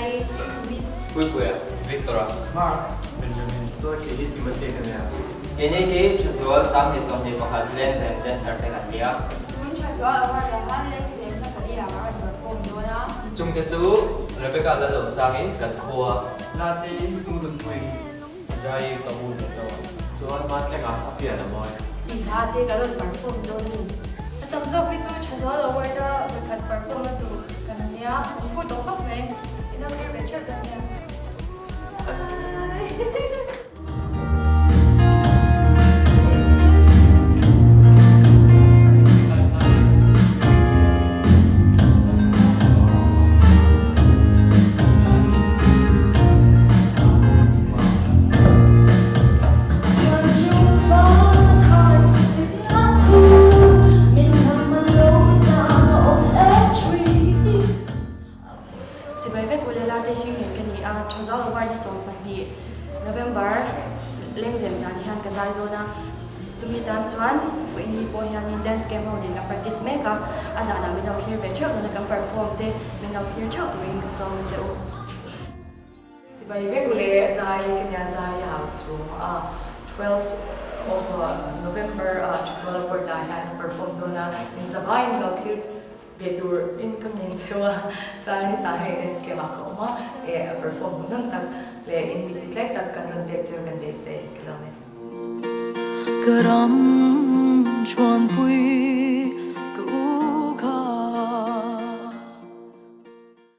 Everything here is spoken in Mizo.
Zaii, Min. Puipuia, Victor-a. Mark, Benjamin, chuan kei hi Timothy ka nia. Keini hi Thazual 2021 Lengzem Dancer te kan nia. Tun Thazual Award ah khan Lengzem hla pali ah a rawn perform dawn a. Chungte chu Rebecca Lallo sangin kan khua. Latei Nurunpui. Zaii ka u leh tawh a. Chuan Mathlenga a pian a mawi. Tih hla te ka rawn perform dawn a ni. A tam zawk hi chu Thazual Award a vawikhat perform na tur kan nia, kan phu tawh khawp mai. In ho tir ve theuh dawn nia. Chibai vek u Lela te hringngen ka ni a, Thawzau Award ni 12 November Lengzem zan hian ka zai dawn a, chumi tan chuan Puini pawh hianin dance camp ho nen kan practice mek a, a zanah min lo thlir ve theuh dawn a, kan perform te min lo thlir theuh turin ka sawm a che u. Chibai vek u le zai ka nia zai hau chung a 12th of November ah Thazual Port ah hian ka perform dawn a, in zavai in lo thlir ve tur in ka ngen cheu a, chuan hetah hei dance camp ah ka awm a, eh perform hmuhnawm tak leh in dik tlai tak kan rawn pek cheu kan beisei ka lawm e. Ka ram chuanpui.